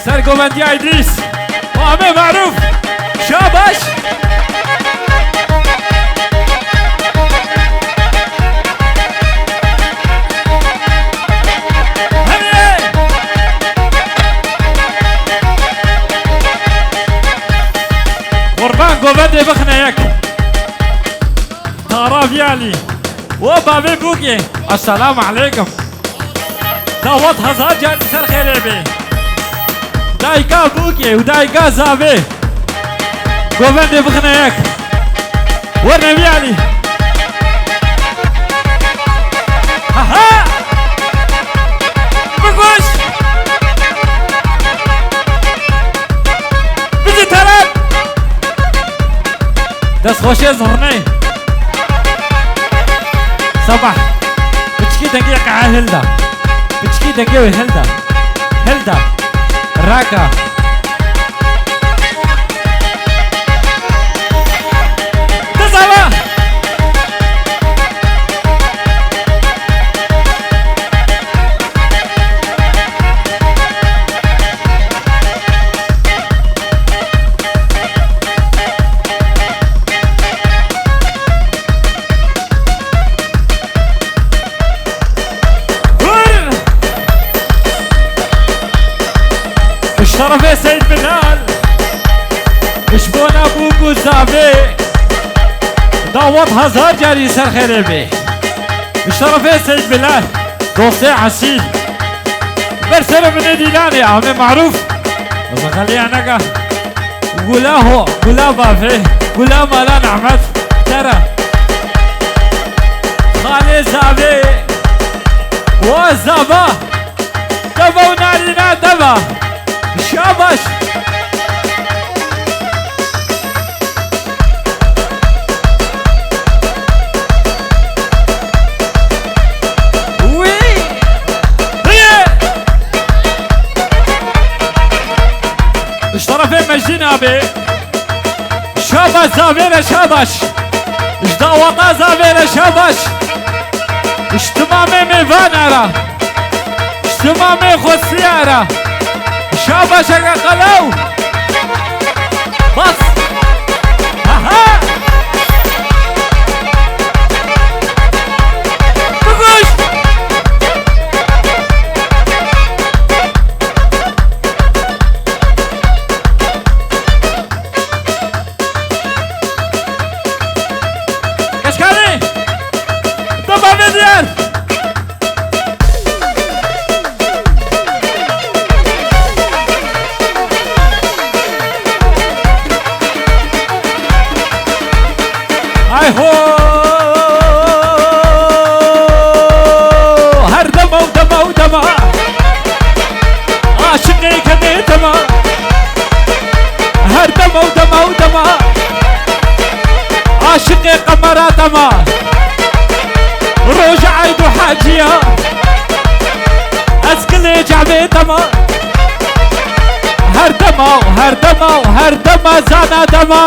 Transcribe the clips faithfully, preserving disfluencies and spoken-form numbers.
Ser govendiya Îdrîs. Amê Marûf. Şabaş. Hemî. Qurban govendê bixine yek. Tara Viyalî. Wo bavê Bûkê. Esselamu aleykum. Dawet hezar carî ser xêrê bê. Dayika Bûkê û dayika Zavê. Govendê bixine yek. Werne Viyalî. Aha! Biguş! Bizi talep! Destxweşê zurnê. Sabah. Piçkî dengê qehe hilda. Piçkî dengê wê hilda. Hilda. Raka. Dizala. Hur! Ji terefê Seyîd Bilal. Ji bona Bûk û Zavê. Dawet hezar carî ser xêrê bê. Ji terefê Seyîd Bilal. Dostê esîl. Ber serê min ê dîlanê, Amê Marûf. Zexeliya neka. Gula ho, gula bavê, gula mala Nehmet. Tera. Xalê Zavê. Wa Zava. Deva û narîna deva. Şabaş. Wî! Heye! Ji terefê Mecdîn abi. Şabaş Zavê re şabaş. Ji daweta Zavê re şabaş. Ji timamê mêvana re. Şima mê xwestiya re. Şabaşeke qelew. Bas. Aha. Biguş. Keşkanî! Dema vê diyar! Ay ho! Her dema û dema û dema. Aşiqê kenê dema. Her dema û dema û dema. Aşiqê qemera dema. Roja eyd û heciya. Ez kilê cevê dema. Her dema, her dema, her dema zana dema.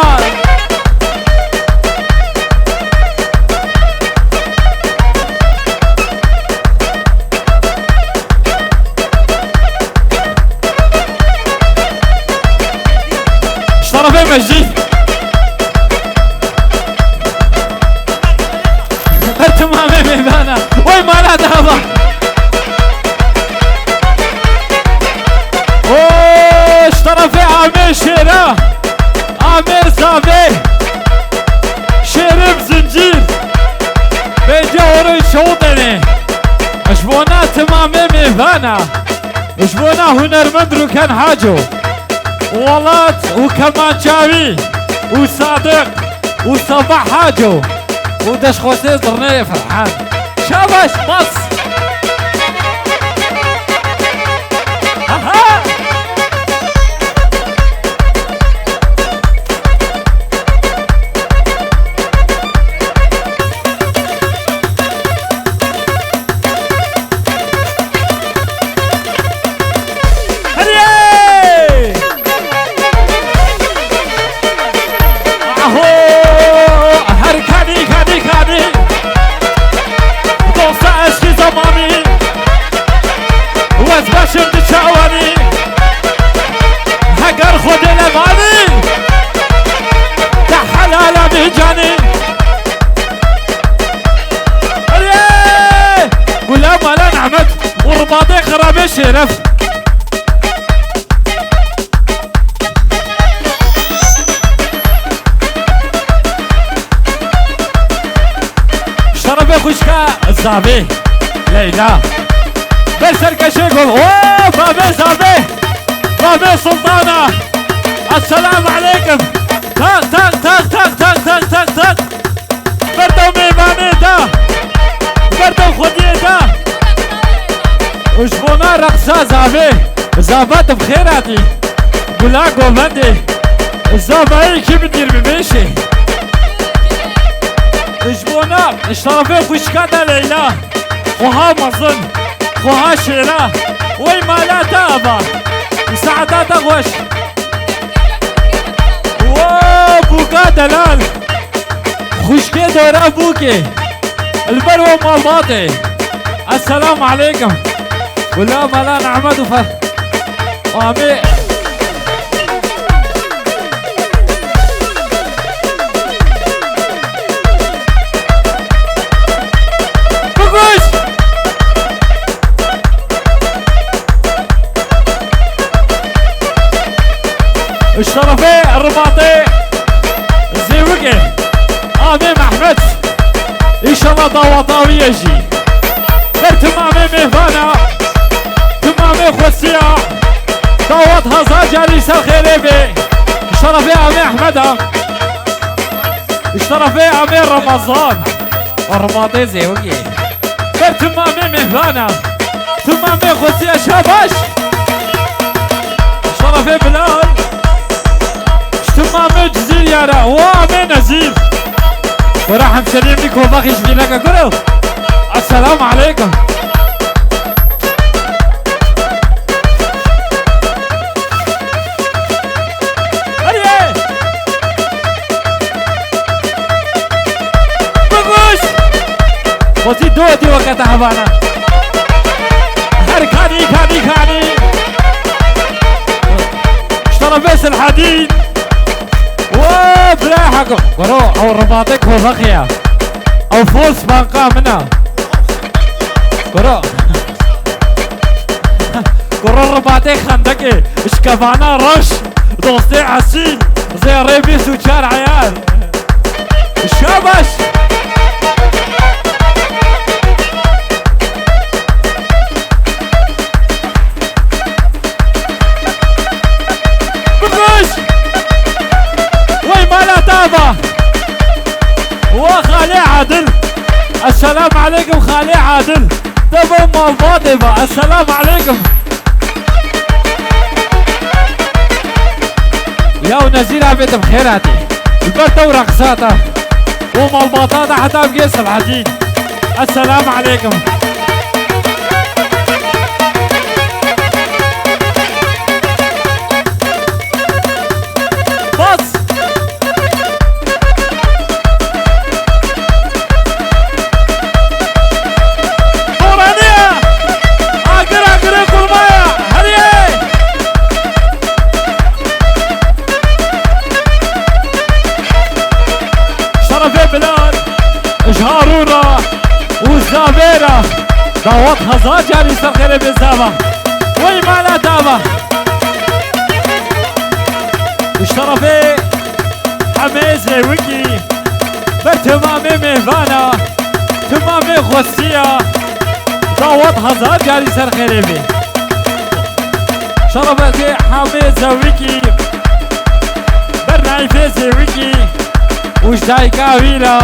Ji terefê meclîs. Her timamê mêvana. Oy mala dava. O ji terefê Amê Şêra. Amê Zavê. Şêrê bi zincîr. Bence oroy şow denê. Ji bona timamê mêvana. Ji bona hunermend Rûken Haco. Welat û kemançawî û Sadiq û Sabah Haco û deşxosê zirneyê Ferhan. Şabaş, bas. Aha! Heriyê! Aho! Her kanî, kanî, kanî. Dosta eşkî zaman. Ref. Şerefê xwişka Zavê. Leyla. Ber serkeşê gol. Oo, Zavê, Zavê. Zavê Sultana. Esselamu aleykum. Tak, tak, tak. Berdew mêvanê da. Berdew xwediyê da. Û ji bona reqsa Zavê. Zava tu bi xêr hatî. Gula govendê. Zavayê iki bin yirmi beşê. Ji bona şerefê xwişka te Leyla. Xweha mezin. Xweha şêra. Wey mala te ava. Saeta te xweş. Wo bûka delal. Xwişkê dora bûkê. Li ber we malbatê. Esselamu aleykum. Wela mala Nehmed û Fer-, Amê. Biguş! Şerefê ribatê Zêwikê. Amê Mehmet. Înşallah daweta wî ye jî. Ber timamê mêvana, timamê xwesiya. Dawet hezar carî ser xêrê bê. Şerefê amê Ehmeda. Şerefê amê Remezan. Ribatê Zêwikê. Ber timamê mêvana. Timamê xwesiya şabaş. Şerefê Bilal. Ji timamê Cizîr yara. Wa amê Nezîr. Wera hemşeriyê min Kovaxî ji vîneke guro. Esselamu aleykum. Heriye! Biguş! Xwezî do dî weke te hevana. Her kanî, kanî, kanî. Ştana Veysel Hadî. Wo, bira heko. Goro, ew ribatê Kovaxê ya. Ew fors banka min a. Goro. Goro ribatê xendekê. Şkevana reş. Dostê esîl. Zêrê bîst û çar eyar. Şabaş. Biguş! Wey mala te ava! Wa Xalê Adil! Esselamu aleykum Xalê Adil! Te bo malbatê va! Esselamu aleykum! Yaw Nezîr avê te bi xêr hatî! Li ber te û reqsa te û malbata te heta bigê Selahedîn! Esselamu aleykum! Bas! Oraniye! Agir agirê kurmaya! Heriye! Şerefê Bilal, ji Harûn re û Zavê re dawet hezar carî ser xêrê bê Zava. Wey mala te ava. Şerefê hemê Zêwikî, ber timamê mêvana, timamê xwestiya, dawet hezar carî ser xêrê bê. Şerefê hemê Zêwikî, ber Naîfê Zêwikî û ji dayika wî re.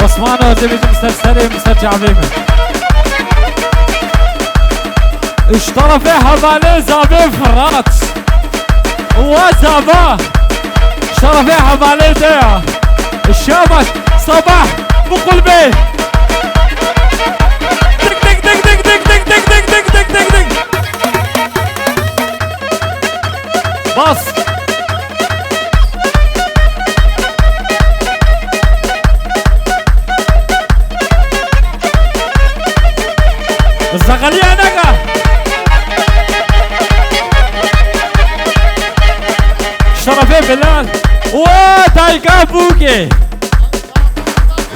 Osman, ez ê bêjim ser serê min, ser çavê min. Ji terefê hevalê Zavê Firat. Wa Zava. Ji terefê hevalê te ya. Şabaş. Sabah. Bi qulbê. Tik, tik, tik. Bas. Zexeliya neka. Şerefê Bilal. Wa dayika bûkê.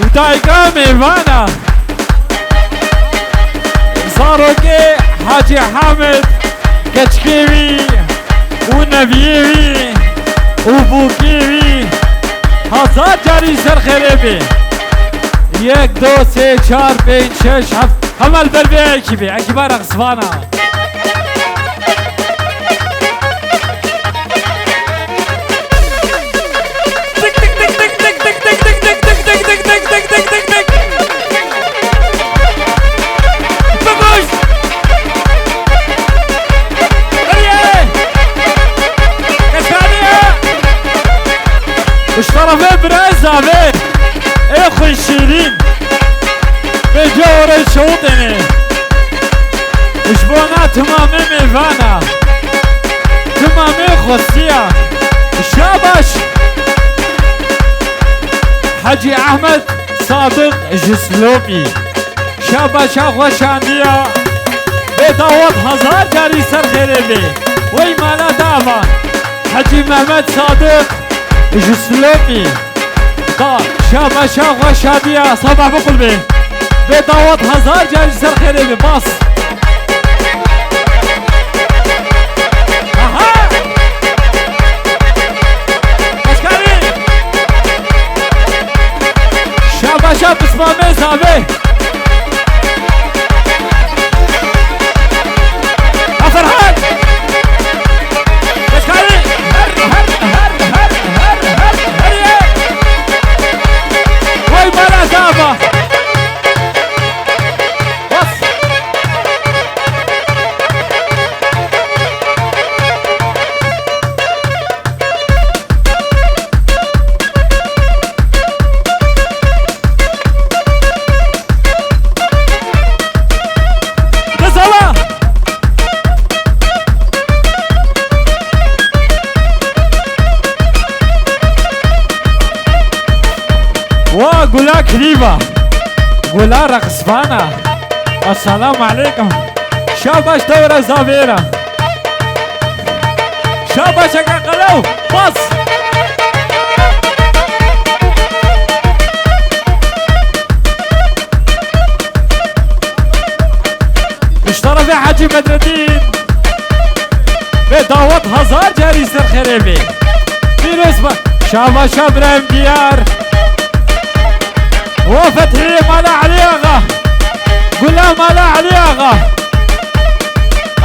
Û dayika mêvana. Zarokê Hacî Hamid, keçikê wî û neviyê wî û bûkê wî hezar carî ser xêrê bê. Yek, do, sê, çar, pênc, şeş, heft. Hema li ber vê ekîbê, ekîba reqsvana. Ji terefê birayê zavê ê xwe şîrîn. Vêca orê şewitêne. Ji bona timamê mêvana. Timamê xwestiya. Şabaş. Hecî Ehmed Sadiq ji Silopî. Şabaşa xwe şandiya. Bê dawet hezar carî ser xêrê bê. Wey mala dava. Hecî Mehmet Sadiq ji Silopî. Da, şabaşa xwe şadiya Sabah biqulbê. Bê dawet hezar carî ser xêrê bê. Bas. Aha! Başkanî! Şabaşa pismamê zavê. Ferhan! Başkanî! Her, her, her, her, her, her, her ye! Vay bala zava! Bas! Wa gula klîba. Gula reqsvana. Esselamu aleykum. Şabaş dewre zavêra. Şabaş eke qelew. Bas. Ji terefê Hecî Bedreddîn. Bê dawet hezar carî ser xêrê bê. Pîroz be. Şabaşa Birahîm Diyar. Wa Fethî mala Elî Axa. Gula mala Elî Axa.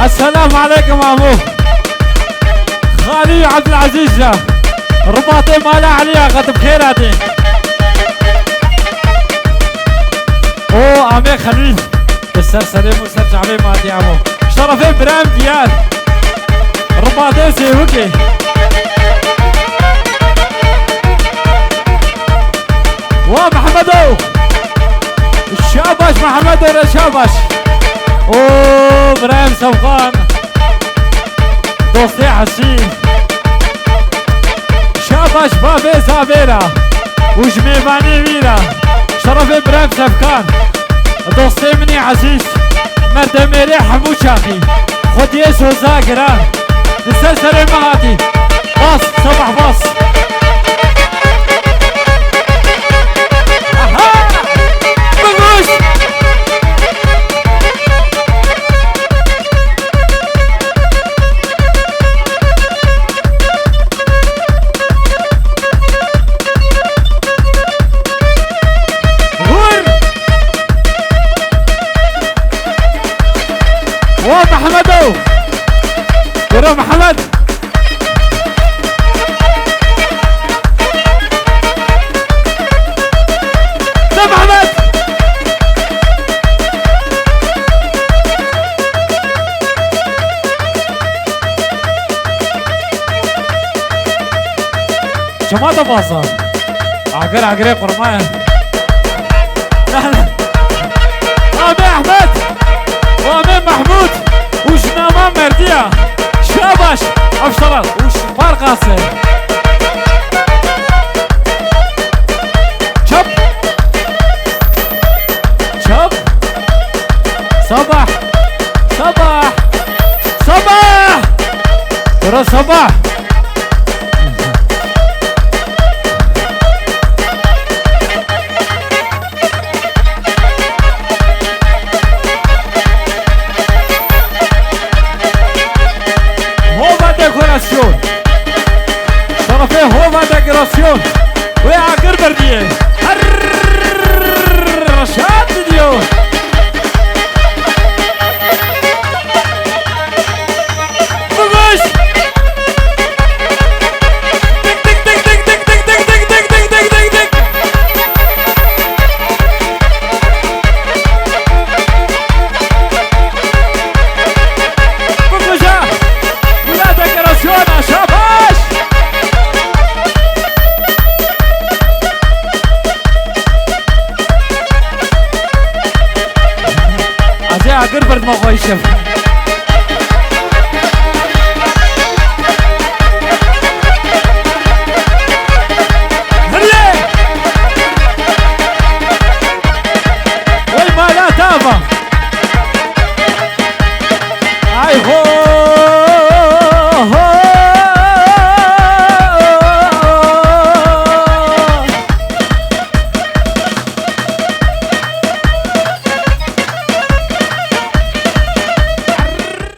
Esselamu aleykum amo. Xalî Ebdulezîz re. Ribatê mala Elî Axa, tu bi xêr hatî. O, amê Xelîl. Bi ser serê min û ser çavê Matî amo. Ji terefê Birem Diyar. Ribatê Sêwikê. Wa Mehmedo. Şabaş Mehmedo re şabaş. O Birem Sevqan. Dostê Hesîn. Şabaş bavê zavêra û ji mêvanê wî re. Şerefê Birem Sevkan. Dostê min ê ezîz. Merdemêrê hemû çaxî. Xwediyê soza giran. Li ser serê me hatî. Bas, Sabah bas. Aha! Biguş! Vur! Wa Mehmedo! Bira Mehmed! De Mehmed! Çima te basa? Agir agirê qurma ye. Amê Ehmed, amê Mahmud û ji nama merdiya. Şabaş, ev şala û ji Parqasê. Çap. Çap. Sabah. Sabah. Sabah. Bura Sabah. Dekorasyon wê agir berdiye. Her reşat didiyo. Biguş. Tik tik tik tik tik tik tik tik tik tik tik tik tik. Biguş ha. Bula dekorasyona şabaş. Ez ê agir berdim xwe îşev. Hiriye! Wey mala tava! Ay ho!